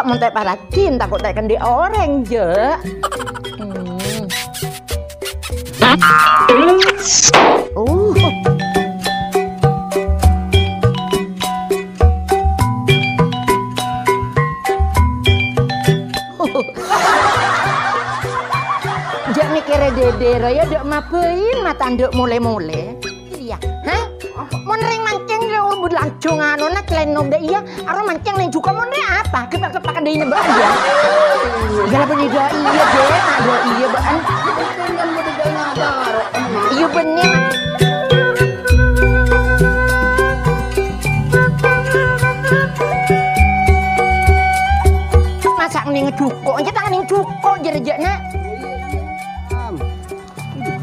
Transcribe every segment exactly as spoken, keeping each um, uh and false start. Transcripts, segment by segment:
Mon ta' parajin, tako' ta' èkendhi' orèng, jâ'. Hmm. Uh. Jâ' mèkkèrè dâdâ, rowa, dâ' mabâi matandhâ' molè-molè. Iyâ, ha? Mon rèng mancèng, rèng orbut lanjhâng anona, clèno dâ' iyâ, aro mancèng neng jhuko' mon rèng apa? Gepak-gepak dâ' iyâ, bâ'ân, yâ? Iyâ, la bânnè dâ' iyâ, dâ' iyâ, bâ'ân. Iyâ, bânnè. Masa' neng jhuko', jâ' tang neng jhuko', jâ' rèya, na'.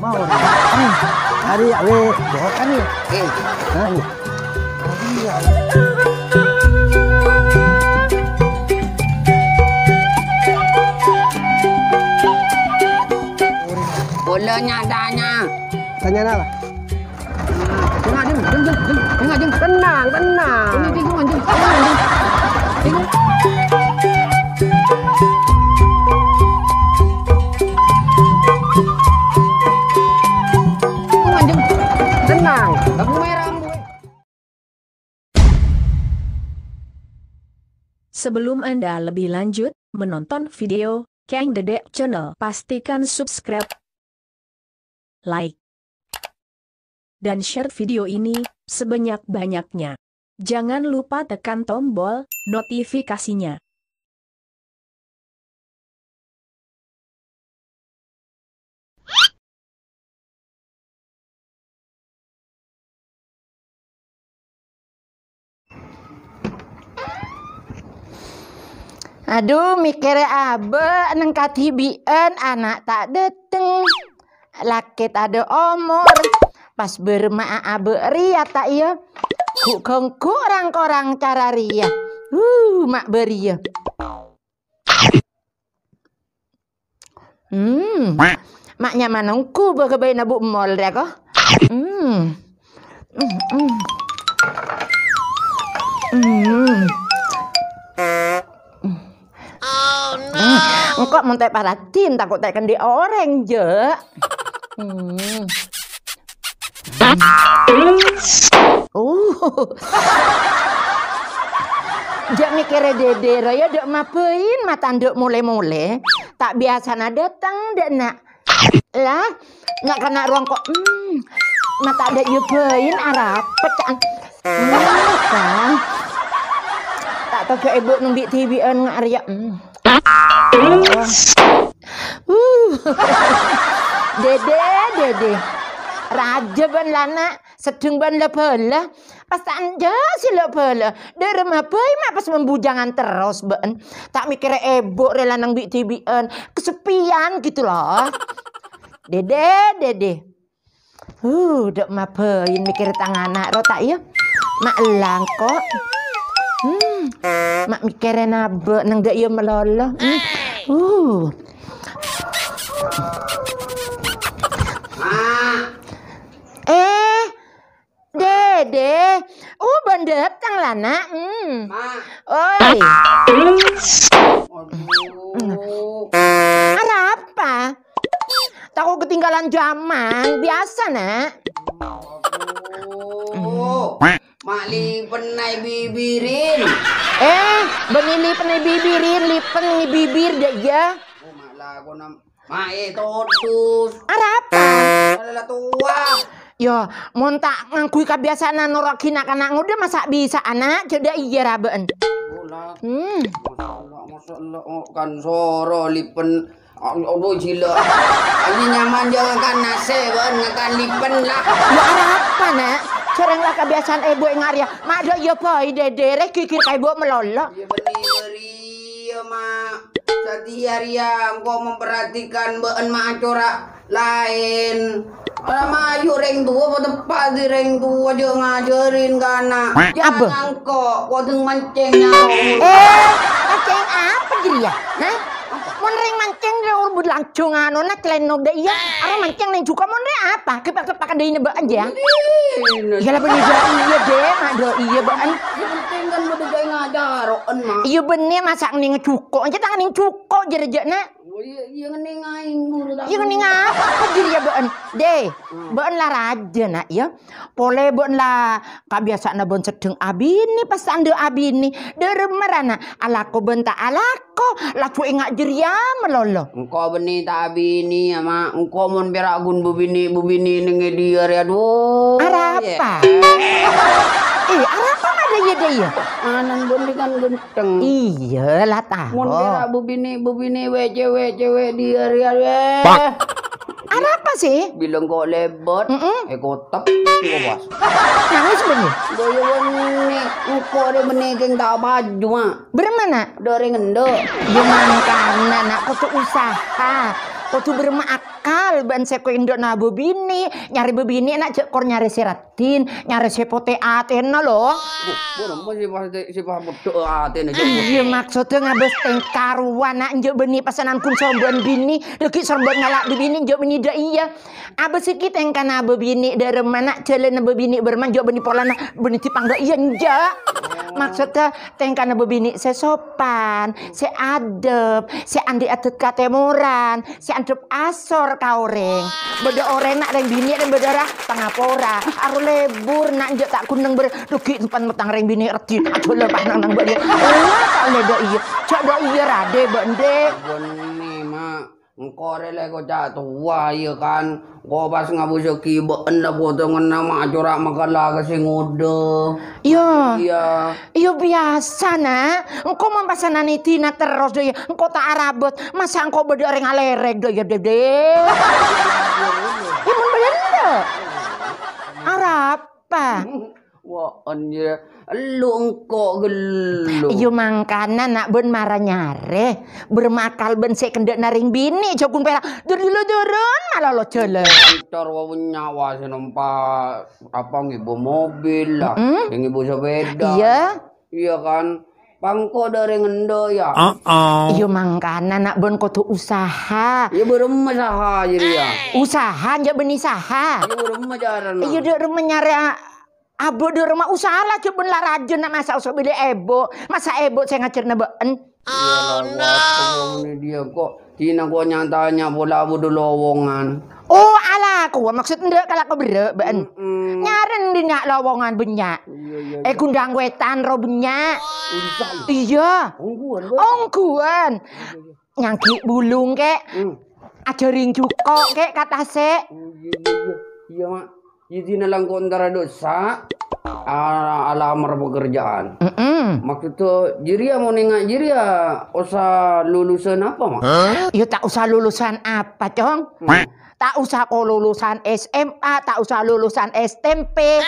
Mau nih. Hari ya, weh, bawa kan nih. Eh, hah? Bolanya tanya. Tanya apa? Tengah, jeng, jeng, jeng, jeng, tengah, jeng. Tenang, tenang. Ini, jeng, jeng, jeng, jeng, jeng. Jeng. Tenang. Lampu merah, lampu merah. Sebelum Anda lebih lanjut menonton video Kang Dedek Channel, pastikan subscribe, like, dan share video ini sebanyak-banyaknya. Jangan lupa tekan tombol notifikasinya. Adu, mèkkèrè abâ' neng kadhibi'ân ana' ta' dâteng. Lakè tadâ' omor, pas bârâmma'a abâ' rèya ta' iyâ. Ghu'-ghungghu' rang-korang cara rèya. Wuh, ma' bâriyâ. Hmm. Ma' nyaman ongghu bâ-, ghâbâyna Bu' Mol rèya, ko. Hmm. Hmm, hmm. Hmm. Hmm. Engko' mon ta' parajin, tako' ta' èkendhi' orèng, jâ'. Hmm. Uh. Jâ' mèkkèrè dâdâ, rowa, dâ' mabâi matandhâ' molè-molè. Ta' biyasana dâteng, dâ' na'. Lah, na'-kana' rowa engko', hmm, ma' ta' dâ' iyâ bâi arapa, ca'an. Hmm, kan. Ta' toghâ èbhu' neng bi'-dhibi'ân nga' rèya, hmm. Uh. Dâdâ, dâdâ. Rajâ bân la na', seddheng bân la-bhâlâ. Pas ta' enjâ' sè la-bhâlâ. Dâ' remma bâi ma' pas mambujangan terros bâ'ân. Ta' mèkkèrè èbhu' rè lanang bi'-dhibi'ân. Kesepian gitu loh. Dâdâ, dâdâ. Huh, dâ' mabâi mèkkèrè tang ana' ro ta' iyâ. Ma' ella engko'. Hmm, ma' mèkkèrè nabâ' neng dâ' iyâ malolo. Hmm. Uh. Eh, Dede. Oh, bân dâteng la, Na'. Hmm. Ma. Oi. Aduh. Arapa? Tako' ketinggalan jaman. Biyasa, Na'. Aduh. Ma' lipenna èbibirin. Eh, bânnè lipenna èbibirin, lipen èbibir dâ' iyâ. Oh, ma' lakona. Ma' ètodus. Arapa? Ala towa. Yâ, mon ta' ngangghuy kabiyasa'an noro'aghi na'-kana' ngodâ, masa' bisa, ana'? Jhâ' dâ' iyâ ra bâ'ân. Bola. Hmm. Masya Allah, masya Allah, oh, kan soro lipen. Allah, Allah, gila. Ini nyaman jâ' ngakan nasè', bâ'ân ngakan lipen la. Yâ, arapa, Na'? Sareng la kabiyasa'an èbhu è nga' rèya. Ma' dâ' iyâ bhâi, Dede, rè ghighir ka èbhu malolo. Iyâ, bânnè, bâri. Iyâ, Ma'. Satèya rèya engko' memperhatikan bâ'ân, Ma', acora' laèn. Ora mayu' rèng towa, pateppa' dhi' rèng towa jâ' ngajhârin kana'. Jâ' Abâ. Ngangko', kodhung mancèng nyawa. Eh, mancèng apa jârèya? Hah? Mon rèng mancèng, rèng orbut lanjhâng anona, clèno dâ' iyâ. Aro mancèng neng jhuko' mon rèng apa? Gepak-gepak dâ' iyâ bâ'ân, jâ'. Iyâ la, bânnè dâ' iyâ, Dè, Ma' dâ' iyâ bâ'ân. Sè pentèng kan bâdâ jâ' ngajhâr. Ro'en, Ma'. Iyâ bânnè masa' ngènèng jhuko'. Aja ta' ngènèng jhuko' jârèya, Na'. Oh, iyâ, iyâ ngènèng aèng buru ta'. Iyâ ngènèng apa jârèya bâ'en? Dè, hmm, bâ'en la rajâ, Na', yâ. Polè bâ'en la kabiyasa'anna bâ'en seddheng abinè, pas ta' endâ' abinè. Dâremma ra, Na', alako bân ta' alako, laju enga' jârèya malolo. Engko' bânnè ta' abinè, yâ, Ma'. Engko' mon pèra' ghun bâbinè-bâbinè neng è diyâ rè, adu. Arapa? Yâ. Eh, arapa ma' dâ' iyâ, dâ' iyâ? Anan bânnè kan ghenteng. Iyâ, la tao. Mon pèra' bâbinè-bâbinè wè' cewek-cewek diyâ rè, adu. Arapa sih? Bilâ engko' lèbât, mm-mm, èkotep, engko' pas. Nangès bânnè? Dâ' iyâ bânnè, engko' rè bânnè kèng ta' bâjâ, Ma'. Bârâmma, Na'? Dâ' orèng endâ'. Yâ mangkana, Na', kodhu usaha. Kodhu bârâmma akal bân sè ko' endâ' na bâbinè. Nyarè bâbinè, Na', jhâ' kor nyarè sè raddhin, nyarè sè potè atèna, lo. Duh, bârâmma sè pas, sè pas peddhâ atèna, jhâ' potè. Iyâ, maksoddhâ ngabâs tèngka rowa, Na', enjâ' bânnè pasanan ghun sombân binè. Lagi sombân ngala' bâbinè, enjâ' bânnè dâ' iyâ. Abâs èghi tèngkana bâbinè dâremma, Na', jhâlânna bâbinè bârâmma, enjâ' bânnè polana bânnè dipangga iyâ, enjâ'. Maksoddhâ tèngkana bâbinè sè sopan, sè adep, sè andi' adât katèmoran, sè andhâp asor ka orèng. Bâdâ orèng, Na', rèng binè' rèng bâdâ ra pangapora. Aro lebur, Na', enjâ' ta' ghun neng bâr-, duggi' sempat metang rèng binè' raddhin. Ajhâlân pas nang-nang bâ' iyâ. Ella ta' ollè dâ' iyâ. Jhâ' dâ' iyâ, ra, Dè, bân, Dè. Bânnè, Ma'. Engko' rè la èkoca' towa, iyâ kan? Engko' pas ngabusaghi bâ'en la potonganna ma' cora' makala ka sè ngodâ. Iyâ. Iyâ. Iyâ, biyasa, Na'. Engko' mon pasananè dina terros, dâ' iyâ. Engko' ta' arabât. Masa' engko' bâdâ orèng alèrèk, dâ' iyâ, Dè, Dè. Iyâ, mon bâdâ endâ'. Arapa? Wa'en, yâ. Elu engko' ghellu. Iyâ, mangkana, Na', bân mara nyarè. Bârâmma akal bân sè kendâ'na rèng binè', jhâ' ghun pèra'. Dur-, dulu durun, malolo jhâlân. Montor wa bânnya' wa sè nompa', apa, ngèbâ mobil la, mm-mm, sè ngèbâ sepeda. Iyâ. Iyâ, kan? Pangko dâri ngendâ, yâ? Heeh. Iyâ, mangkana, Na', bân kodhu usaha. Iyâ, bârâmma saha jârèya? Usaha, enjâ' bânnè saha. Iyâ, bârâmma carana? Iyâ, dâ' remma nyarè a-, Abâ' dâ' remma usaha la jhâ' bân la rajâ, Na', masa' osa bilâ èbhu'. Masa' èbhu' sè ngajhârna bâ'en? Oh, no. Iyâ, la, wa, apa ngomong dia kok? Dina kok nya-tanya pola abâ' dâ' lowongan. Oh, alako, maksud endâ' kalako berrâ' bâ'en. Mm-mm. Nyarè dhinna' lowongan bânnya'. Iyâ, iyâ, iyâ. È Gondang Wètan ro bânnya'. Oh, bisa, ya? Iyâ. Ongghuwân, Bang? Ongghuwân. Iyâ, iyâ. Nyanggi bulung, Kè. Hmm. Ajhâring jhuko', Kè, ka tasè'. Oh, iyâ, iyâ, iyâ. Iyâ, Ma'. Iyâ, dina langkong entara dosa, a-, alamar pekerjaan. Mm-mm. Maksudnya, jârèya mon enga' jârèya osa lulusan apa, Ma'? Hah? Ya, ta' osa lulusan apa, Cong. Hmm. Ta' osa ko lulusan S M A, ta' osa lulusan S M P.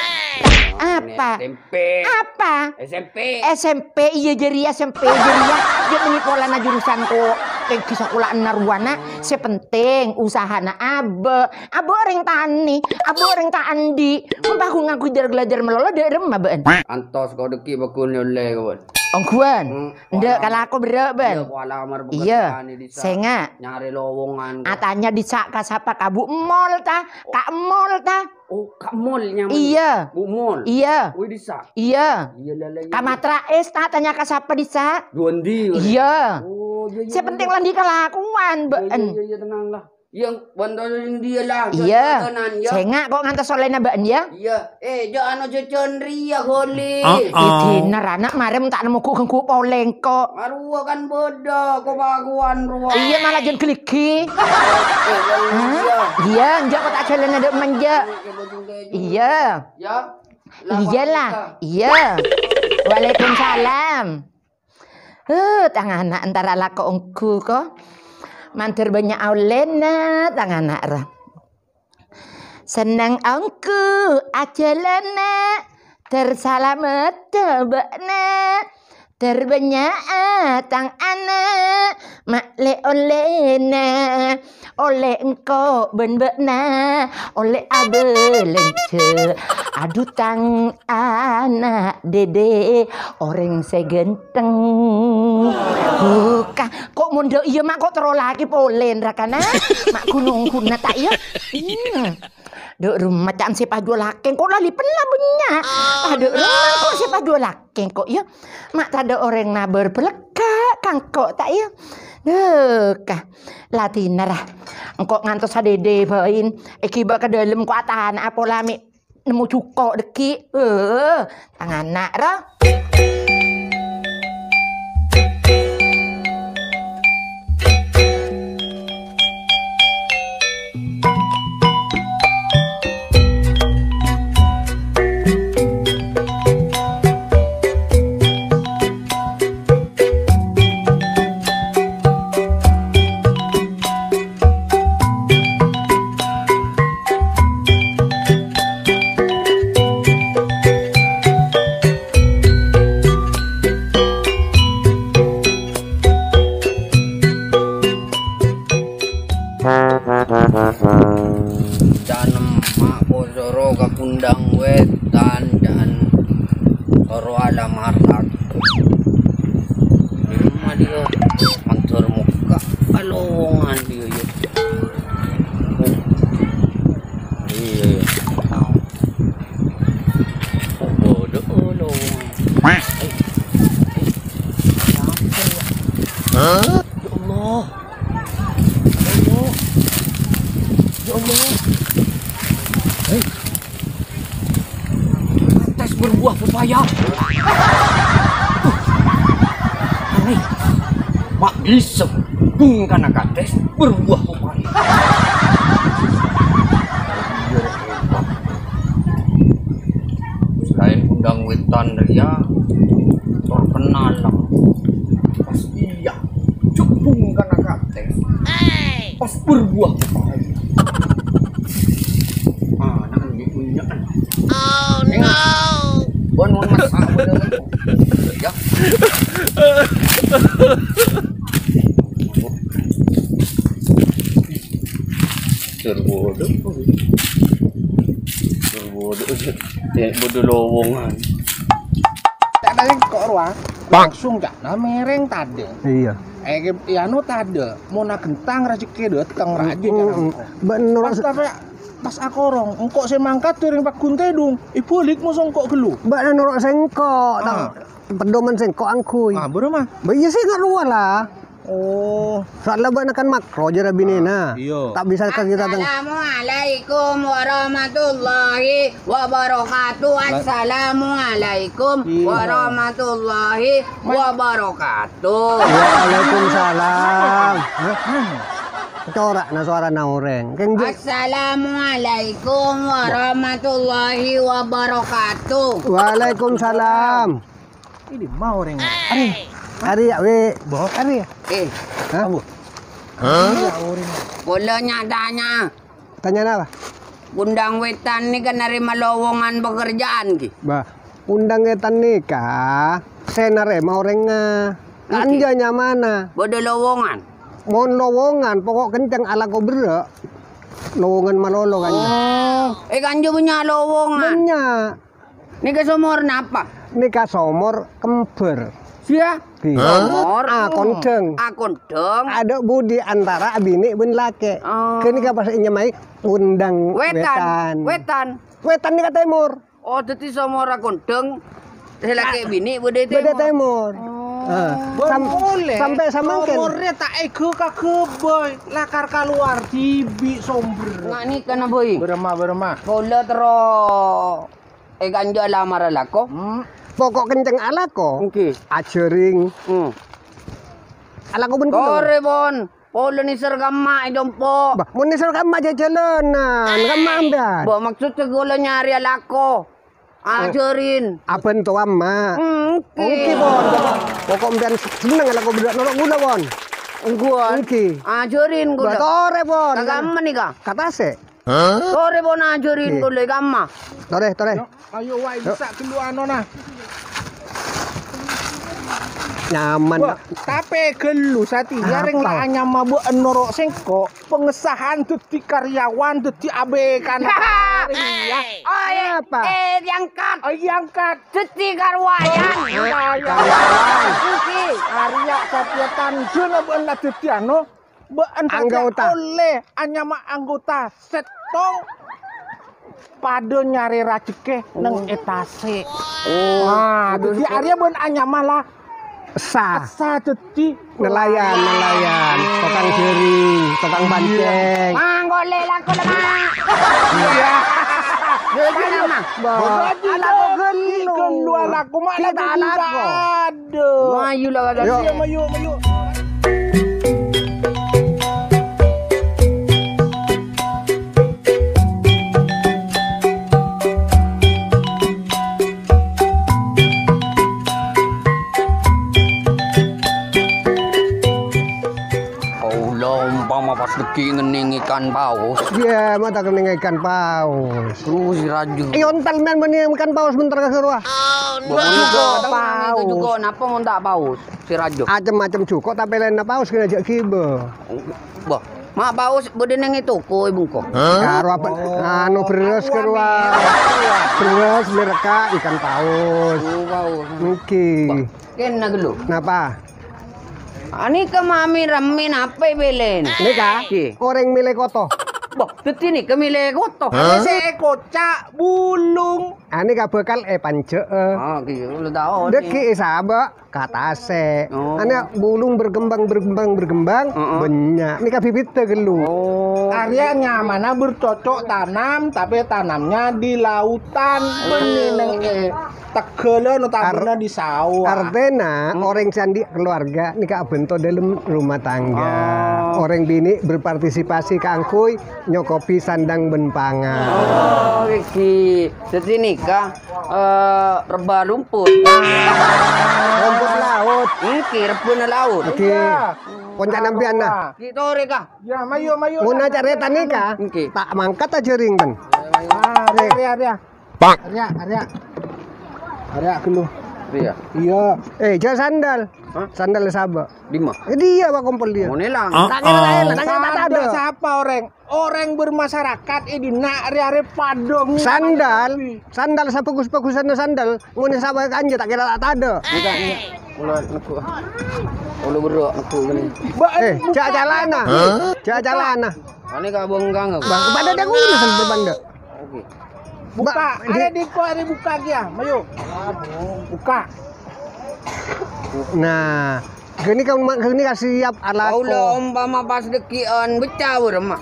Apa? S M P. Apa? S M P. S M P, iyâ jârèya S M P jârèya. Jhâ' bânnè polana jurusan ko tèngghi sakola'anna rowa, Na'. Sè pentèng usahana abâ'. Abâ' orèng tanè, abâ' orèng ta' andi'. Mon paghun ngangghuy jhâr-glajhâr malolo dâ' remma bâ'en. Antos ko dâggi' paghun ollè ko. Ongghuwân. Hmm, endâ' kalako berrâ' bân. Iyâ, ko alamar pekerjaan di desa. Sènga'. Nyarè lowongan ko. Atanya dissa' ka sapa, ka Bu Mol ta? Ka Mol ta? Oh, Ka Mol nyamana? Iyâ. Bu Mol? Iyâ. Oh, dissa'? Iyâ. Iyâ, la, la, iyâ. Ka Matra Es ta, tanya ka sapa dissa'? Duwândi, kali? Iyâ. Oh, iyâ, iyâ, iyâ. Sè pentèng la andi' kalakowan bâ'en. Iyâ, iyâ, iyâ, tenang la. Iyâ, bân tolong dia la. Iyâ. Jhâ' jhâ' tenan, yâ. Sènga' ko ngantos ollèna bâ'en, yâ. Iyâ. Eh, jhâ' ano jhâjhân rèya, Ghuli. Heeh. Idina ra, Na', marè mon ta' nemmo ghu-, ghengghu polè engko'. Arowa kan bâdâ, ko pakowan rowa. Iyâ, mala jhân ghâlighi. Eh, iyâ. Hah? Iyâ, enjâ' ko ta' jhâlâna dâ' menjâ'. Oke, bojong keju. Iyâ. Ya. Iyâ la. Iyâ. Waalaikumsalam. Huh, tang ana' entara lako ongghu, ko. Mandhâr bânnya' ollèna tang ana' ra. Senneng ongghu ajhâlâna, ter salamet bâ'na. Ter bânnya' tang ana', ma' lè-ollèna. Ollè engko' bân bâ'na, ollè abâlânjhâ. Adu tang ana' dâdâ orèng sè ghânteng. Buka, ko' mon dâ' iyâ, Ma', ko' terro lakè polè, rakana. Ma' ghun-ongghuna ta' iyâ? Hmm. Dâ' remma ca'na sè pajuwâl lakè, engko' la lèpèlla bânnya'. Adâ' remma engko' sè pajuwâl lakè engko', yâ. Ma' tadâ' orèng nabâr bâlâkka' ka engko', ta' iyâ? Dâ' ka, la dinna ra. Engko' ngantos sadhâdhâ bhâi, èghibâ ka dâlem, engko' atana'a pola mè' nemmo jhuko' dhâggi'. Eh, tang ana', ra. Can emma' posoro ka Kundang Wètan, can toro' alamar lako. Dimma dhiyâ? Mandhâr mokka' ka lowongan dhiyâ, yâ. Iyâ, iyâ. Bâdâ lowongan. Hah? Ya Allah. Ya Allah. Ya Allah. Hei. Kates berbuah pepaya. Aneh. Mak bisa bungkana kates berbuah pepaya. Selain Kundang Wètan rèya terkenal, pas iyâ, jhubung kana kates, pas berbuah pepaya. Ah, anak ini punya. Oh, no. Bon, bon, Mas, ah, bon, bon. Ya. Tur bâdâ. Tur bâdâ. Ya, bâdâ lowongan. Tak ada sengko' rowa. Langsung ca'na mèrèng tadâ'. Iyâ. Eh, ya, anu tadâ'. Mon aghentang rajhekkè dâteng rajâ. Mm-mm. Bâ'na pas se- tapè pas akorong, engko' sè mangkat dâri paggun tèdung. Èbâlik mosok engko' ghâllu. Bâ'na noro' sengko', tang. Ah. Pedoman sengko' angghuy. Ah, bârâmma? Bâ iyâ sè nga' rowa la. Oh. Soalnya bâ'na kan makro jârâ binèna. Ah, iyâ. Tak bisa ka kita teng- Assalamualaikum warahmatullahi wabarakatuh. Assalamualaikum warahmatullahi wabarakatuh. Waalaikumsalam. Hah? Corakna soarana orèng. Keng Ju. Assalamualaikum warahmatullahi wabarakatuh. Waalaikumsalam. Ini mau orèng. Arè. Arè ya, wè. Boh. Arè ya. Eh. Hah? Hah? Kaulâ nya-tanya. Tanya napa? Kundang Wètan nèka narèma lowongan pekerjaan, ghi? Bah, Kundang Wètan nèka sè narèma orèngnga. Ngghi. Kanja nyamana. Bâdâ lowongan? Mon lowongan, poko' kenceng alako berrâ'. Lowongan malolo, kanja. Oh, eh, kanja bânnya' lowongan? Bânnya'. Nèka somor napa? Nèka somor kembar. Sia? Bi. Somor? Akondhâng. Akondhâng. Adâ' budi antara abinè bân lakè'. Oh. Ghânèka pas ènyamaè Kundang Wètan. Wètan. Wètan. Wètan nèka tèmor. Oh, dhâddhi somor akondhâng, sè lakè' binè' bâdâ tèmor. Bâdâ tèmor. Oh. Ah, sam-, sampè' samangkèn. Somorrè ta' èghâ ka ghâbây, lakar kalowar dhibi' somber. Nga' nèka na, Boy. Bârâmma, bârâmma? Kaulâ terro èkanja lamar alako. Hmm. Poko' kenceng alako. Ngghi. Ajhâring. Hmm. Alako bân kaulâ. Torè, Bon. Kaulâ nèser ka emma' è compo'. Bah, mon nèser ka emma' jhâ-, jhâlânan, ka emma' sampèyan. Bah, maksodda kaulâ nyarè alako. Ajhârin. Abhânto emma'. Ngghi. Ngghi, Bon. Poko' sampèyan senneng alako bâdâ noro' kaulâ, Bon. Ngghi. Ngghi. Ajhârin kaulâ. Bah, torè, Bon. Ka kamma nèka? Ka tasè'. Hah? Torè, Bon, ajhârin kaulâ ka emma'. Torè, torè. Ayo, wae, bisa ghâllu anona. Nyaman. Wah, tapè ghâllu satèya rèng la anyama bâ'na noro' sengko', pengesahan dhâddhi karyawan, dhâddhi A B K-na. Iya. Oh, iya. Apa? Eh, diangkat. Oh, diangkat. Dhâddhi karyawan. Iya, iya. Karyawan. Iki. Arya Satya Tanjung bâ'na dhâddhi anu. Bâ'na anggota. Olle anyama anggota settong. padâ nyarè rajhekkè neng è tasè'. Oh. Nah, dhâddhi arèya bân anyama la Esa. Esa dhâddhi nelayan, nelayan, tokang jhâring, tokang pancèng. Mangkole laku lemak. Iya. Yo, iki nama. Bah. Ala kok gelu. Gelu ala kok mak lagi ala kok. Aduh. Mayu lah, ada. Yo. Iya, mayu, mayu. Kaula umpama pas dhâggi' ngennèng ikan paus. Iyâ, mata ngennèng ikan paus. Terros rajâ. Iyâ, ontal mèn mèn ikan paus bentar ka rowa. Bâ, paus. Jhuko', napa mon ta' paus? Sè rajâ. Macem-macem jhuko', tapè laènna paus kèng jhâ' ghibâ. Bâ, ma' paus bâdâ neng è toko è bengko. Karo apa? Anu bherrâs ka rowa. Bherrâs, mereka ikan paus. Oh, paus. Oke. Bâ, kèng ghâllu. Napa? Anèka mami rammè napa è bâlâna? Nèka? Ngghi. Orèng mèlè koto. Bâ, dhâddhi nèka mèlè koto. Hah? Sè èkoca' bulung. Anèka bhâkal èpanjhâ'â. Ah, ghi, udah tahu. Dhâggi' èsabâ' ka tasè'. Oh. Anè bulung berkembang, berkembang, berkembang, heeh, bânnya'. Nèka bibiddhâ ghâllu. Oh. Arèya nyamana bercocok tanam, tapi tanamnya di lautan. Bânnè neng è teggâlân otabâna di sawah. Artèna, hmm, orèng sè andi' keluarga nèka abhânto dâlem rumah tangga. Oh. Orèng binè' berpartisipasi kaangghuy nyokobi sandhâng bân pangan. Oh, iki. Dhâddhi nèka, eh, rebba lumpur. Rumput laut. Iki, rebbhâna laut. Iki. Iya. Ponca' nampèyan, nah. Iki torè, Kak. Ya, mayu, mayu. Mon carèta nèka, iki, ta' mangkat jhâring, bân. Ah, arèya, arèya, arèya. Arèya, arèya. Arèya ghâllu. Iya. Iya. Eh, jhâ' sandal. Hah? Sandal sabâ'. Dimma? Eh, dia, Pak, kompol dia. Mon èlang. Ta' kèra ta' èlang, ta' kèra ta' tadâ'. Sapa orèng? Orèng bermasyarakat è dinna' rè-arè padâ. Sandal, sandal sabhâghus-bhâghusanna sandal, mon sabâ' kanja ta' kèra ta' tadâ'. Enggak, enggak. Mula neggu'. Mula berro' neggu' gini. Eh, jhâ' calana. Hah? Jhâ' calana. Anè ka bengkang aku. Bang, padâ dâ' ghuna sandal padâ. Oke. Buka, arèya diko arèya buka kèya, mayu. Buka. Nah, ghânèka, ghânèka siap alako. Kaula umpama pas dhâggi'ân becca bârâmma.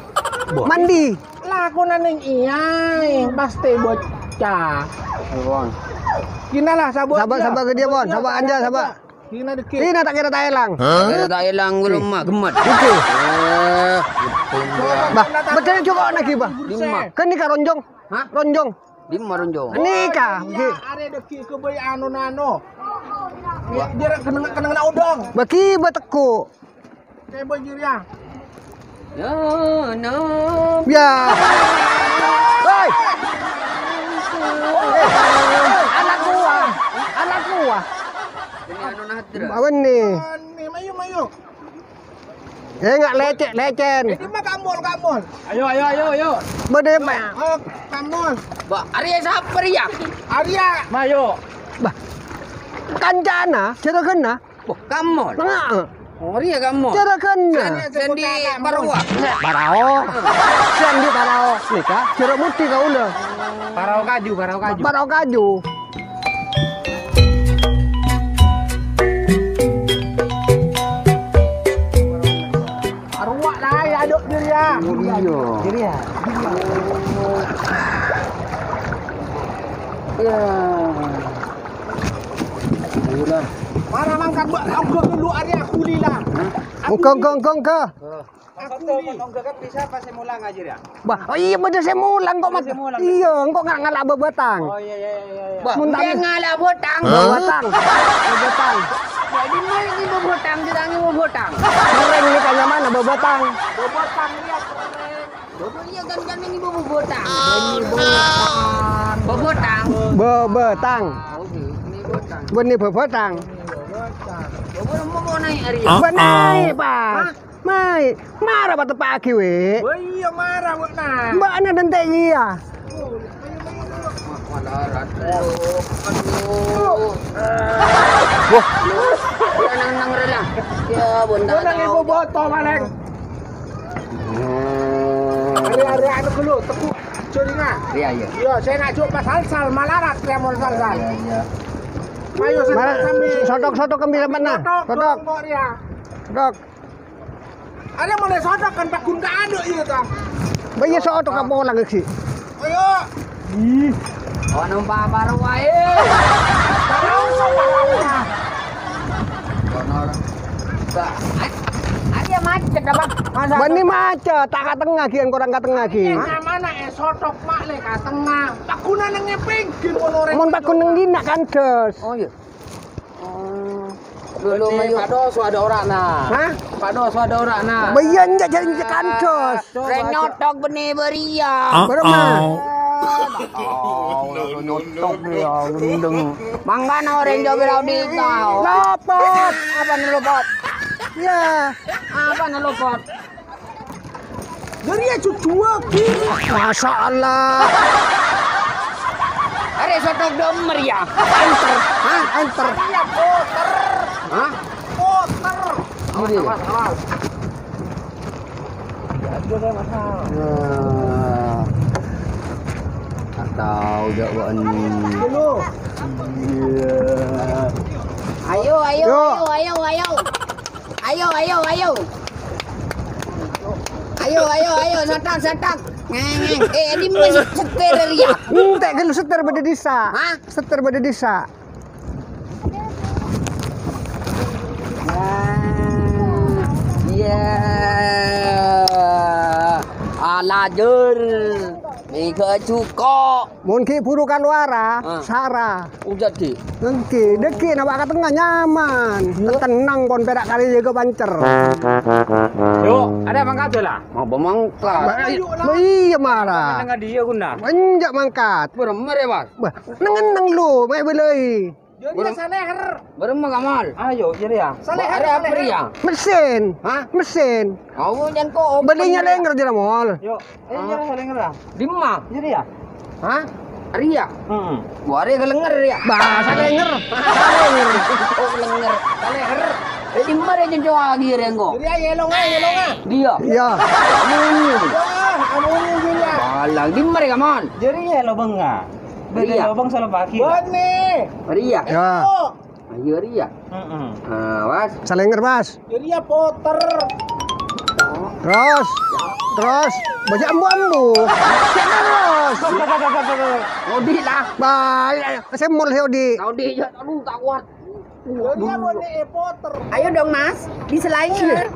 Mandi. Lakona neng iyâ, pastè becca. Kèna la, sabâ'. Sabâ', sabâ' ka dia, Pon. Sabâ' anja, sabâ'. Kèna dhâggi'. Kèna ta' kèra ta' èlang. Hah? Kèra ta' èlang, bârâmma, gemmet. Oke. Eh, gitu, Mbak. Bah, bhender jhuko' naghi, Bah. Dimma? Ghânèka ronjong. Hah? Ronjong. Dimma ronjong? Nèka, ngghi. Arè dhâggi' kèbâi ano-nano. Wah. Jhârâ' kennengnga, kennengnganna odong. Bâgi bâteggu'. Kèbâi jârèya. Ya, no. Ya. Hei. Anak gua. Anak gua. Ini anu Nadra. Awan nih. Nih, mayu, mayu. Eh, nggak lecek, lecen. Eh, di mana Kamul, Kamul? Ayo, ayo, ayo, ayo. Bâdâ, Pak. Oh, Kamul. Mbak, arèya sapa rèya? Arèya. Mayo. Bah. Kancana, jhârâghânna. Wah, Kamul. Nggak. Oh, rèya Kamul. Jhârâghânna. Sandi Parawa. Parao. Sandi Parao. Nèka, jhârâ' mudi kaulâ. Parao kaju, parao kaju. Parao kaju. Arowa' la, ya, aduk diri, ya. Iya. Diri, ya. Ya. Ayolah. Mara mangkat, Mbak. Anggo dulu, Arya, kuli, la. Hah? Engko, engko, engko, engko. Aku ni. Nongga kan bisa pas saya mulang aja ya. Bah, oh iya, bâdâ sè mulang kok, Mat. Sè mulang. Iya, engko' nga-, ngala' bâbâtang. Oh, iya, iya, iya, iya. Bah, mun ta' dia ngala' bâtang. Hah? Bâbâtang. Bâbâtang. Jadi, main ini bâbâtang, kita ini bâbâtang. Keren ini tanya mana bâbâtang? Bâbâtang, iya, keren. Bâbâ-, iya, kan, kan ini bâbâtang. Bâbâtang. Bâbâtang. Oke, ini bâbâtang. Bânnè bâbâtang. Bâbâ, mau, mau naik hari ya? Bânnè, Pak. Hah? Mai, mara pateppa'aghi, Wi. Oh iya, mara, Wak, nah. Mba'na dente' iyâ. Wah. Nang, nang, rela. Ya, bonta. Nang ibu botol, Maleng. Hari-hari anu dulu, tepuk jaringan. Iyâ, iyâ. Iyâ, sè ngajhâk pas salsal, malarat ya mon salsal. Iyâ, iyâ. Ayo, sè Mara, sambil sotok-sotok kembali mana? Sotok, sotok. Sotok. Sotok. Ada mulai sotok kan paggun ka aduk iyâ ta? Bâ iyâ sotok apa orang sih? Ayo. Ih. Oh, nampak baru wae. Ba, a-, arèya macet apa? Masa Bânnè macet, ta' ka tengnga ghi', korang ka tengnga ghi'. Hah? Mana, eh, sotok mak le ka tengnga. Paggun neng pinggir ngono rè. Mon paggun neng dinna' kan, Dos. Oh, iyâ. Oh. Lho, lho, Bânnè mayu. Pak Dos, ada orang, nah. Hah? Pak Dos, ada orang, nah. Bâ iyâ, enjâ' jârèng cè' kan, Dos. Rèng nyotok bânnè bâriyâ. Bârâmma? Oh, nyotok ya, gendeng. Mangkana orèng jâ' bârâ' odhi' tao. Lopot. Apa nalopot? Iyâ. Apa nalopot? Jârèya jujua, Ki. Masya Allah. Arè sotok dâ' emma rèya. Enter. Hah? Enter. Iya, puter. Hah? Puter. Awas, awas, awas. Nah. Atau jâ' wani. Dulu. Iya. Ayo, ayo, Yo. ayo, ayo, ayo. Ayo, ayo, ayo. Ayo, ayo, ayo, sotok, sotok. Ngè, ngè. Eh, dimma setir rèya? Entek, kan setir bâdâ è dissa'. Hah? Setir bâdâ è dissa'. Ah, iya. Alajur. Mèga jhuko'. Mon ghi' buru kalowara, Ah. sara. Ojhâ, Di. Èngghi, dâgghi' napa ka tengnga nyaman. Iyâ. Tennang pon pèra' kalè jâgâ pancer. Yo, ada mangkat la. Mau pemangkat. Ba-, ba-, iyâ, mara. Tengah dia guna. Enjâ' mangkat. Bârâmma rè, Bas? Bâ, neng-enneng lu, mè' bâlâi. Jârèya Bârâm-, salèher. Bârâmma, Kamal? Ayo, jârèya. Salèher, Bâ, arè apa salèher. Rèya? Mesin. Hah? Mesin. Ayo, jâ' engko' Bâli open nyalènger jârèya, Mol. Yo. Eh, iya, Ah. Salènger, ah. Dimma? Jârèya. Hah? Rèya? Heeh. Wah, rèya kalènger rèya. Bâ, salènger. Salènger. Oh, kalènger. Salèher. Eh, dimma rèya jâ' cowa lagi rèya engko'? Jârèya, yelonga, yelonga. Dia. Iya. Amun. Wah, amun jârèya. Balang, dimma rèya, Kamal? Jârèya lobângnga. Bâdâ Rèya. Lobâng sala pagi. Bânnè. Rèya. Ya. Oh. Ayo, rèya. Heeh. Nah, Bas. Salènger, Bas. Jârèya puter. Terus. Terus. Bâjâ ambu-ambu. Terus. Odi' lah. Bâ, ayo, ayo. Sè mol sè odi'. Odi', ya, aduh, tak kuat. Jârèya bânnè puter. Ayo dong, Mas. Di Selangor.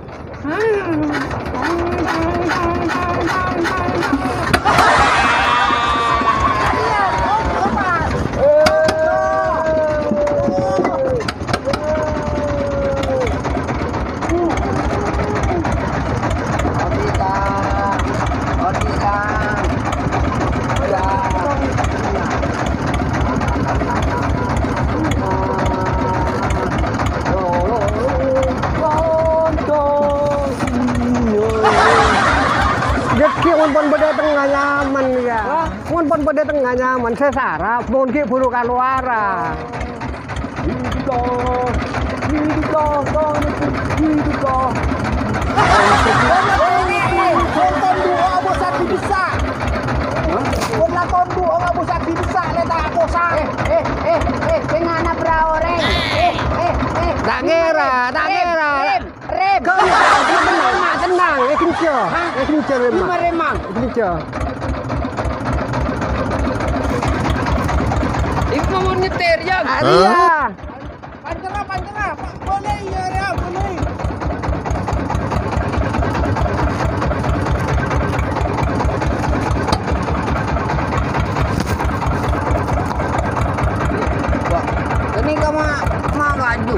Dâgghi' mon pon bâdâ tengnga nyaman, ya. Hah? Mon pon bâdâ tengnga nyaman, sè sarap, mon ghi' buru kalowara. Hiduplah, hiduplah, hiduplah. Nonton duo abos adi bisa. Nonton duo abos adi bisa, lè ta' aposa. Eh, eh, eh, eh, sè ngana bra orèng. Eh, eh, eh. Ta' ngèra, ta' ngèra. Rem. Rem. Kau ni tak tenang, tenang, tenang. Eh, kencang. Hah? Eh, kencang, Rem. Lima remang. Eh, kencang. Iku mau nyetir, Yang. Arèya. Pancera, pancera. Boleh, iya, ya, boleh. Wah, ini ka ma-, ma-, kaju.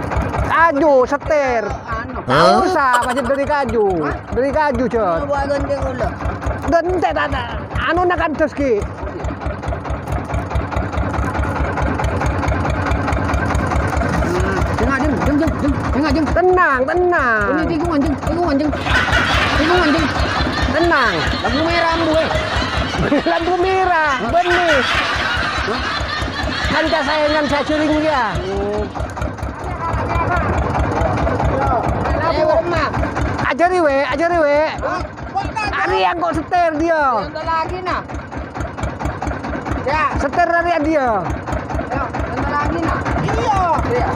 Kaju, setir. Anu. Hah? Usah, masih dari kaju. Hah? Dari kaju, Jon. Coba ganti ulang. Dan entek, tak, tak. Anu nak kan dos ki. Nah, jeng, jeng, jeng, jeng, jeng, jeng. Tenang, tenang. Ini tikungan, jeng, tikungan, jeng. Tikungan, jeng. Tenang. Lampu merah, ambu, eh. Lampu merah, benih. Hah? Kanca sayangan sajering ya. Oh. Ayo, Mak. Ajari, we, ajari, we. Hah? Ari yang kok setir dia. Yang lagi, nah. Ya. Setir dari dia. Ya, bentar lagi, nah. Iya. Iya.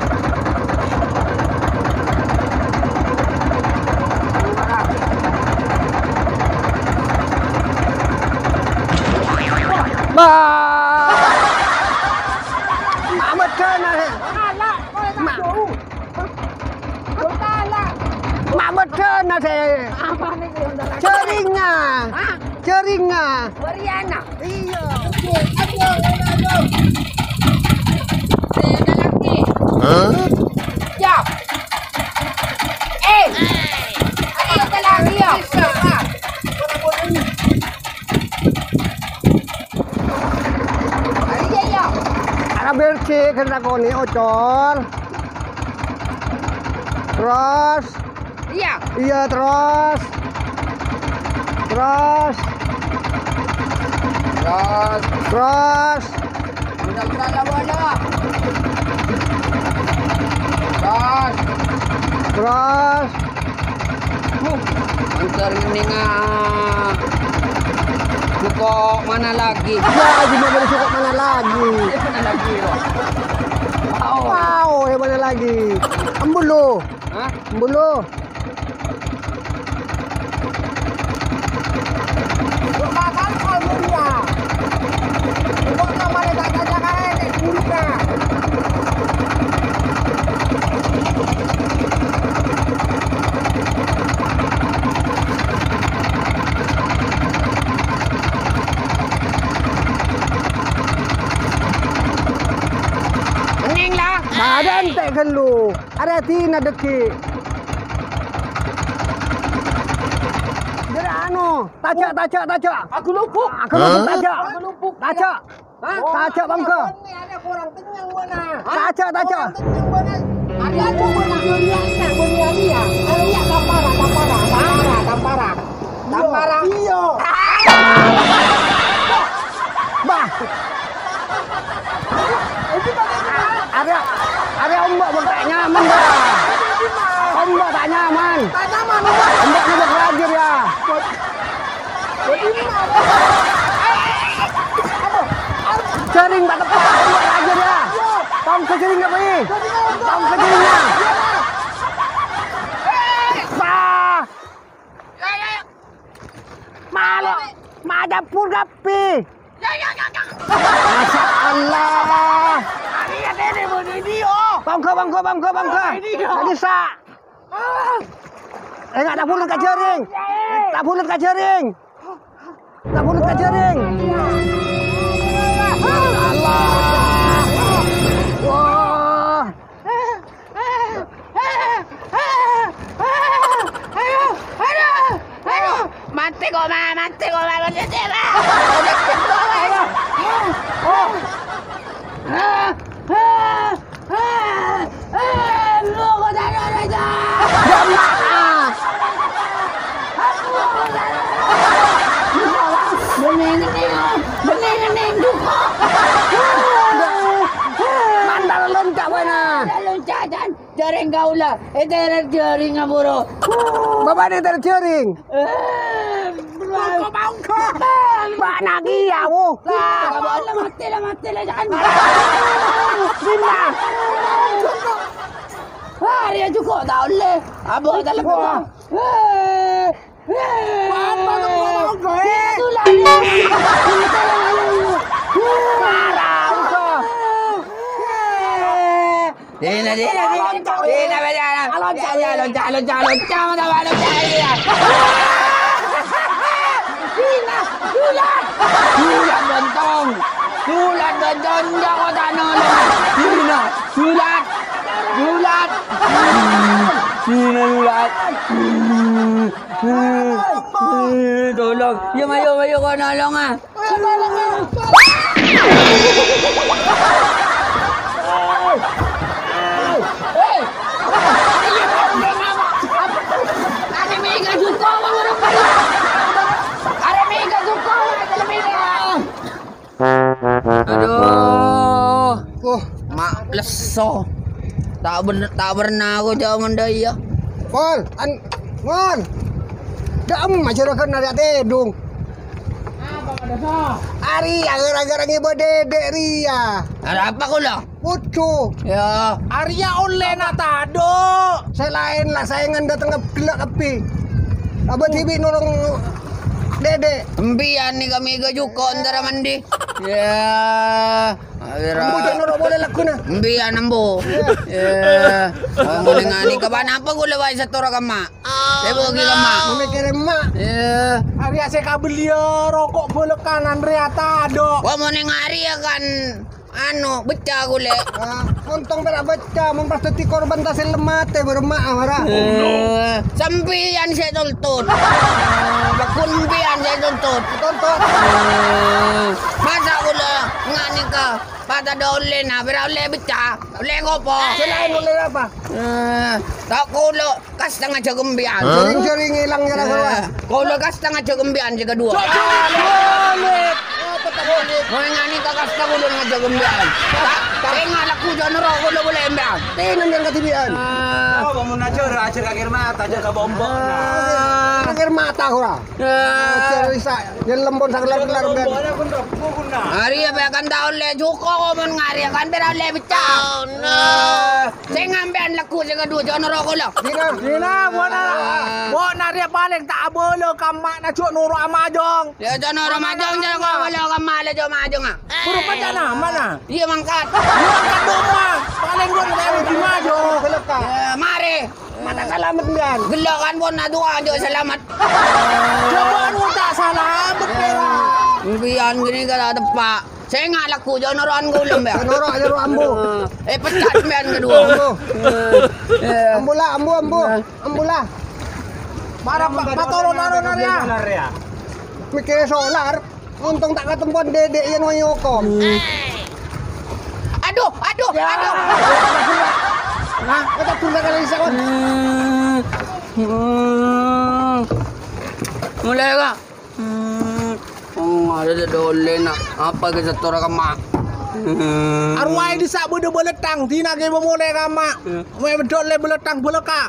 Bah. Mak medhun, eh. Alah, kok tak Mak. Tahu? Kok tak? Mak medhun, eh. Apa nih, yang udah lagi? Jaringan. Hah? Jaringan. Mariana. Iya. Ayo, ayo, ayo. Hah? Ya. Eh. Ayo, jalan dia. Ayo, ayo. Ana bersi kena koni, Ocol. Terus. Iya. Iya, terus. Terus. Terus. Terus. Udah, udah, udah, udah. Terus. Terus. Huh, antar ngeninga. Suko mana lagi? Ya, gimana suko mana lagi? Mana lagi, ya? Wow. Wow, yang mana lagi? Embul lo. Hah? Embul lo. Kening lah. Ada ente gelu. Arè dina dhâggi'. Jârèya anu, tajâ', tajâ', tajâ'. Aku lubuk. Aku lubuk, tajâ'. Aku lubuk. Tajâ'. Hah? Tajâ', bângghâ. Ini ada kurang kenyang, mana? Hah? Tajâ', tajâ'. Kurang kenyang, mana? Ada aku mana? Dunia ini, dunia ini ya. Kalau ya, tampara, tampara, tampara, tampara. Tampara. Iya. Bah. Arè, arè ombak bâk ta' nyaman, bah. Ombak ta' nyaman. Ta' nyaman, ombak. Ombak nèka bâk rajâ, ya. Jhâring bâk teppa', ombak rajâ, ya. Tong ka jhâring apa, i? Tong ka jhâring, ya. Bah. Malo, ma' dâpor kabbhi. Masya Allah. Bângghâ, bângghâ, bângghâ, bângghâ. Lagi sa'. Enggak, ta' bulât ka jhâring. Ta' bulât ka jhâring. Ta' bulât ka jhâring. Allah. Wah. Ayo, ayo, ayo. Mati kok, Ma, mati kok, Ma, mati, Ma. Ayo. Oh. Lu kok tadi ada aja. Ya, Ma. Bening, bening, bening, duko. Mantap, loncat, wena. Loncat, dan Jhâring kaulâ, ètèr jhâring aburu. Bapa'na ètèr jhâring. Eh, bâ'na kèya, wo. Lah, mati lah, mati lah, jangan. Bina. Arè jhuko' ta' ollè. Abâ' dalem. Wah. Eh. Apa tuh, Bang? Dia tuh lari. Parah, udah. Dina, dina, dina. Dina, dina. Loncat, loncat, loncat, loncat, loncat, loncat. Dina, dulat. Dulat, bontong. Dulat, bontong, jangan tanah. Dina, dulat. Dulat. Dina, dulat. Eh, tolong. Ya, ayo, ayo, kok nolong, ah. Aduh. Wah. Ma' plesso. Ta' ben-, ta' pernah aku jhâ' mon dâ' iyâ. Pol, an-, Pol. Dâ'emma jhârogan narè' tèdung. Arèya gara-gara ngibâ Dede rèya. Arapa kaulâ? Kodhu. Yâ. Arèya ollèna tadâ'. Sè laèn la saèngan dâteng ghellâ' kabbhi. Abâ dhibi' nolong Dede. Empèyan nèka mèghâ jhuko' èntara mandi. Yâ. Ambu jhâ' noro' polè lagghuna. Empèyan ambu. Yâ. Yâ. Ngolèngnga nèka bân apa kaulâ bhâi sèttora kamma'. Sèbuk ghi' kamma'. Mamikkèrè emma'. Yâ. Arèya sè kabelliyâ roko' bâlâkana rèya tadâ'. Wah, mon neng arèya kan, anu, becca kulè. Ah, ontong pèra' becca, mon pas dhâddhi korban tasellem matè bârâmma'a, mara. Eh, sampèyan sè tontut. Sampèyan sè tontut. Tontut. Eh, masa' kulâ nganèka pas tadâ' ollèna, pèra' ollè becca, ollè kopo. Sè laèn ollè apa? Eh, ta' kulâ. Kasta ngajhâk empèyan. Hah? Sering-sering ilang nyerang Eh, kaulâ kasta ngajhâk empèyan sè kaduwâ. Cok, cok, cok. Apa tak boleh? Mon nganèka kasta kulâ ngajhâk empèyan. Ta', sènga' lagghuna jhâ' noro' kulâ polè empèyan. Tènèm yang katibian. Ah. Oh, kamu najor, ajar ka Kirmat, ajar ka Bombok. Ah. Akhir mata ora. Ah. Ajar Isa, yang lempon sakelar-kelar empèyan. Bomboknya pun robbhu, Guna. Arèya bhâi kan ta' ollè jhuko' mon ngarèya kan pèra' ollè becca. Oh, no. Sènga' empèyan lagghu sè kaduwâ, jhâ' noro' kulâ. Dina. Dina, buwâna. Buwâna rèya palèng ta' abâlâ ka emma'na jhâ' noro'a majong. Yâ, jhâ' noro' majong, jhâ' noro' kulâ ka emma' la jhâ' majongnga. Buru pacana, mana? Iyâ, mangkat. Iyâ, mangkat dâ' emma'. Palèng ghu' nèka di majong. Yâ, marè. Mata salamet, Mbiyan. Ghellâ' kan pon adu'a jhâ' salamet. Cobâ'ân ngonta' salamet, Mbiyan. Mbiyan ghânèka ta' teppa'. Sènga' lagghu, jhâ' noro'an kulâ, Mbiyan. Noro', noro' ambu. Eh, pecat, Mbiyan, kaduwâ. Ambu. Eh. Ambu la, ambu, ambu. Eh. Ambu la. Mara, pa-, patoro' naro' narèya. Mèkkèrè solar. Ontong ta' katempon Dede yèn ngoyokom. Aduh, aduh, Ya. aduh. Nah, kita tunda kali isa, Wan. Mulai, Kak. Hmm. Oh, ada dâ' ollèna. Apa ke setor kamma'? Hmm. Arwah di sak bâdâ bâlâttang, dina ke memulai kamma'. Ya. Mau bedol le bâlâttang bâlâkka.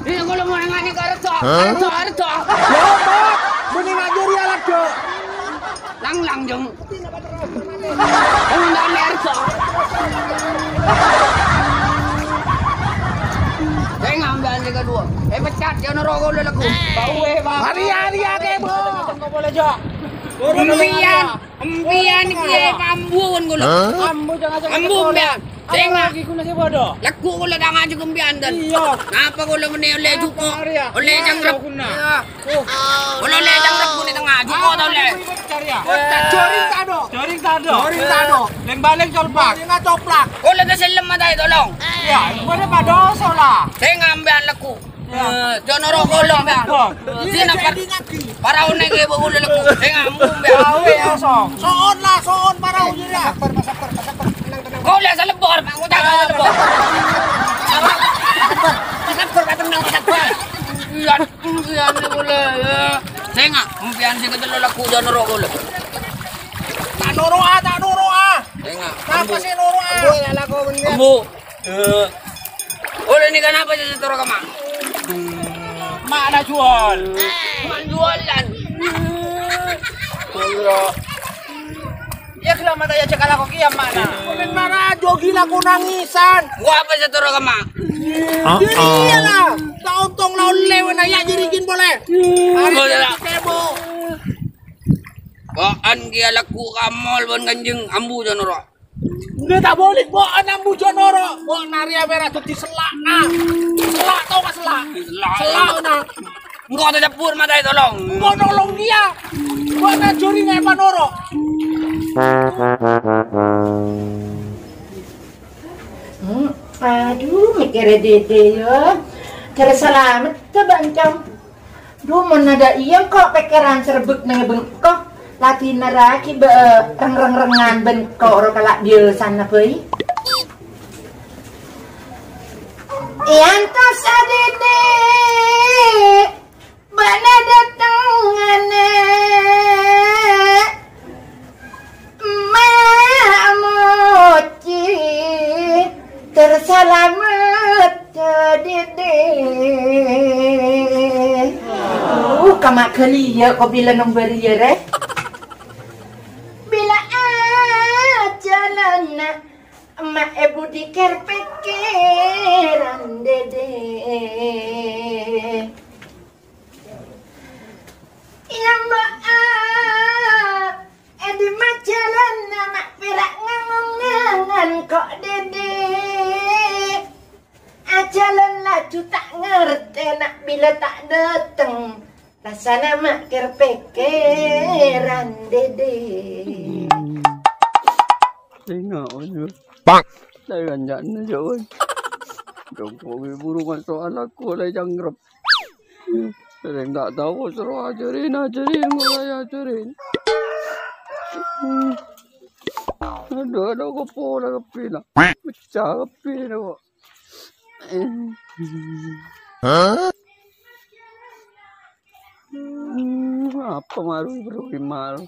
Ini kalau mau yang ini ke Rejo. Hah? Rejo, Rejo. Lombok, mending aja dia lagi. Lang, lang, jeng. Kamu ndak lihat, Rejo. Saya ngambil aja kedua. Eh, pecat, jangan rokok dulu, lagu. Bau, eh, Bang. Hari-hari ya, Kebo. Boleh, Jo. Boleh, Bang. Empiyan kèya pambuwân kaulâ. Hah? Ambu jangan-jangan Ambu, empiyan. Apa Sènga'. Lagi guna sih bodoh? Lagghu' kaulâ ta' ngajhâk empiyan, Dan. Iya. Napa kaulâ mènè ollè Apa jhuko'? Arya? Ollè Iya, jhânggrep. Guna. Iya. Oh. Kaulâ ollè jhânggrep ghu' è tengnga. Jhuko' ta' ollè. Apa kamu ikut cari ya? Oh, tak joring tak ada. Joring tak ada. Joring tak ada. Leng-baleng colpak. Leng coplak. Kaulâ tasellem mataè tolong. Iya, gimana pada sholat? Sènga' empiyan lagghu'. Eh, jhâ' noro' kaulâ, Mbak. Dina par-, paraona kèya bâ' kaulâ lagghu'. Sènga' embu, Mbak. Awe, ya, so. So'on la, so'on parao jârèya. Sabbhâr, sabbhâr, sabbhâr. Tenang, tenang. Kaulâ salebbhâr, Pak. Kaulâ salebbhâr. Sabbhâr, sabbhâr, tenang, sabbhâr. Iya, iya, kaulâ. Sènga', empiyan sè katello lagghu' jhâ' noro' kaulâ. Ta' noro'a, ta' noro'a. Sènga'. Napa sè noro'a? Embu, ya, lagghu' bendher. Embu. Eh. Oleh ini kenapa jadi toro kama? Mana jual? Mana jualan? Iya. Ya, selamat aja cekal aku kiam mana? Komen mana jogi laku nangisan. Gua apa sih toro kama? Iya lah. Tak untung lawan lewe na ya jirikin boleh. Boleh lah. Kebo. Ba'an kia laku kamol ban kanjeng ambu janoro. Nggak tak boleh, bo' ana mbujo noro'. Bo' nari amera dadi selak, nah. Selak, tau nggak selak? Selak. Selak, nah. Engko' ta' cabbhur mataè tolong. Engko' nolong dia. Bo' na jori ngai panoro'. Hmm, aduh, mèkkèrè Dede, yo. Terus salamet, Bang Cong. Dhu, mon adâ' iyâ engko' pèkkèran serbhek neng bengko, la dinarraghi bâ-, reng-reng-rengngan bengko ro kala' biyasana bhâi. Èantos adhidhi' bâ'na dâteng ana'. Emma' mocè, ter salamet, Dede. Uh, ka Bâli iyâ, ko bilâ neng bâri iyâ, rè? Bilâ ajhâlânna emma' è budi kèr-pèkkèran, Dede. Iyâ, Mbak, è dimma jhâlânna ma' pèra' ngangon-ngangon ko', Dede. Ajhâlân laju ta' ngartè na' bilâ ta' dâteng. Rassana ma' kèr-pèkkèran, Dede. Sènga', oi, Pak. Saya kanja'na, ya, oi. Dong, kok buru maso' alako, lè janggrep. Sèrèng ta' tao, soro ajhârin, ajhârin, mulai ajhârin. Adhu, adhu, kok pola keppina. Pecah keppina, kok. Hmm, apa marui bro mal?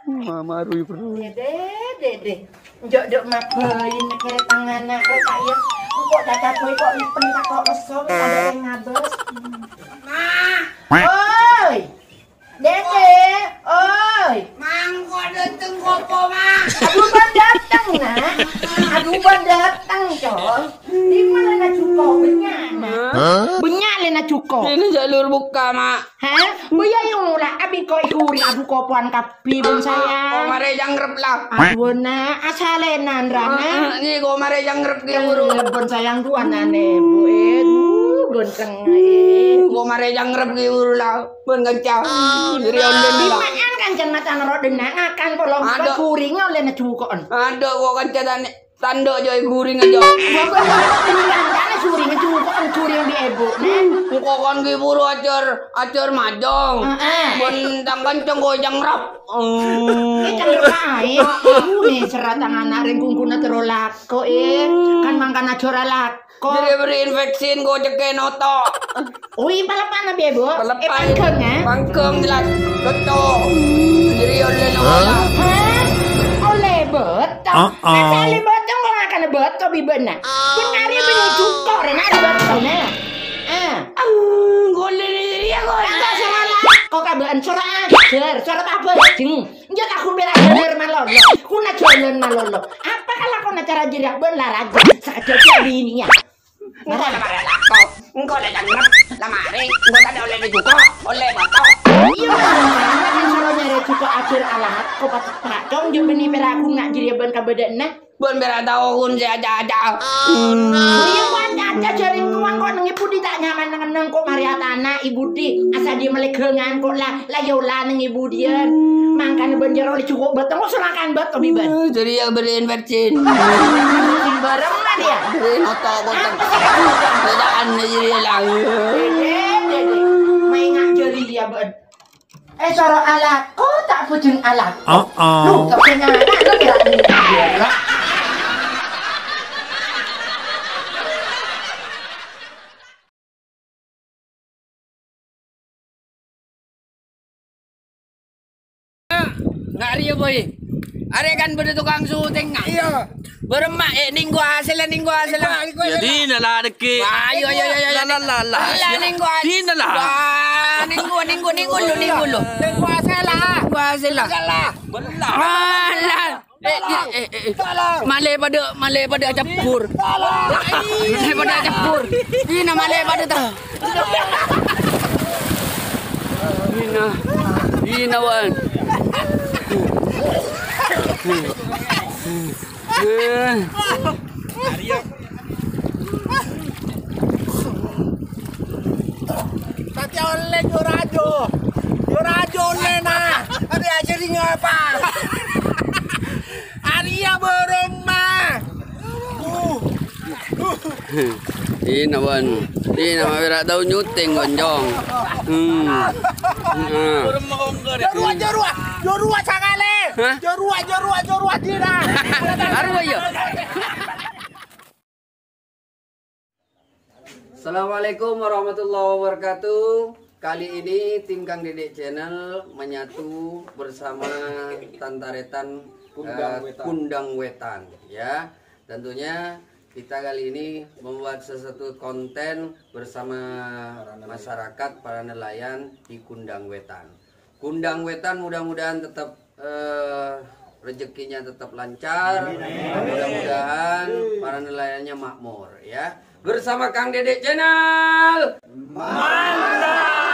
Ma-, marui bro. Dede, Dede. Njo' dok mabain kere tangana kok tak ya. Kok tak takoy kok lipen tak kok meso, ada yang ngabes. Ma! Oi! Dede, oi. Mangko dâteng kopo, Ma? Adhu, bân dâteng, Nak. Adhu, bân dâteng, Col. Dimma lè na juko, bânnya', Nak. Hah? Bânnya' lè na juko. Ini jalur buka, Ma. Hah? Bâ iyâ, iyâ, la, abi ko' ikuri, adhu, kopoan kabbhi, bân sayang. Ko' marè janggrep, la. Adhu, Nak, asalènan, ra, Nak. Heeh, nèko marè janggrep, ki, buru. Eh, bân sayang, duanane, Bu, eh. Duh, bân keng, eh. Ko' marè janggrep, ki, buru, la. Bân kanca. Diri olle la. Dima'an kancan macan ro' dhenna', ngakan polong, Adhu. Guring olle na juko'en. Adhu, ko' kanca tane, tandho' jâ' è guring aja. Gua kok ini kancana guring juko'en, guring bi' ebu, nah. Engko' kon ki buru ajar, ajar majong. Heeh. Bân tang kanca ko' janggrep. Eh, janggrep ae. Ibu ne serat tang ana' reng gungguna terro lako, eh. Kan mangkana jora lako. Ko'. Jadi beri infeksi, ko' cekke noto. Ui, paleppa'na piye, Bu? Paleppa'na. Eh, panggung, eh? Panggung jelas. Betul. Jadi olle lo. Hah? Olle beto? Ah, ah. Asale beto, ko' ngakana beto bibena. Pun ari bini cuko, rena ada beto, nah. Ah. Ah, golek ini dia, kok. Kok salah? Kok kabe'en suara ajar, suara apa, jeng? Nja' aku bela bener malolo. Kuna jalan malolo. Apa kalakona cara jârèya? Bân la rajâ. Sakejjhâ' bini, ya. Engko' la marè alako. Engko' la janggrep. La marè. Engko' tadâ' olle juko'. Olle moto. Iyâ, kan soro nyarè juko' ajâr alako patek pacong jâ' bânnè pèra' ghun na' jârèya bân kabâdâ'ânna. Bân pèra' tao ghun sè aca-aca. Iyâ, kok aca-aca jârèng towa kok neng è budi ta' nyaman neng-enneng kok marè atana' è budi. Asal jâ' mellè ghângan kok la La yola neng è budiyân. Mangkana bân jârèya olle juko' bâto, ngosor akan bâto bibân. Eh, jadi yang beri infeksi. Sing bareng lah dia. Beri noto boten. Bedaan jadi lah. Dede, dede. Main ngajari dia, bân. Eh, soro alako, tak bujeng alako. Oh, oh. Lu, tak punya anak, lu kira ini dia. Nga' rèya, Boy. Arè kan bâdâ tokang syuting, nga'? Iyâ. Bârâmma, eh, nèngghu hasèlla, nèngghu hasèlla. Nèngghu, nèngghu, nèngghu. Dina la, Deki. Ayo, ayo, ayo, ayo. La, la, la, la. La, nèngghu hasèlla. Dina la. Wah, nèngghu, nèngghu, nèngghu, nèngghu. Nèngghu hasèlla. Nèngghu hasèlla. Bella. Wah, la. Eh, eh, eh, eh, eh. Malè padâ, malè padâ acabbhur. Malè padâ acabbhur. Ina malè padâ ta. Ina. Ina, wan. Eh. Tati olle jurajo. Jurajo olle na. Tapi aja di ngapa? Arya Boroma. Uh. Ina, wan. Ina, ma' pèra' tao nyuting, Gonjong. Hmm. Nah. Jorua, jorua. Jorua sakale. Hah? Jorua, jorua, jorua dina. Arowa, iya. Assalamualaikum warahmatullahi wabarakatuh. Kali ini tim Kang Dedek Channel menyatu bersama Tantaretan, Kundang eh, Wetan. Kundang Wetan, ya. Tentunya Kita kali ini membuat sesuatu konten bersama masyarakat para nelayan di Kundang Wetan. Kundang Wetan mudah-mudahan tetap eh, rezekinya tetap lancar. Mudah-mudahan para nelayannya makmur ya. Bersama Kang Dedek Channel. Mantap.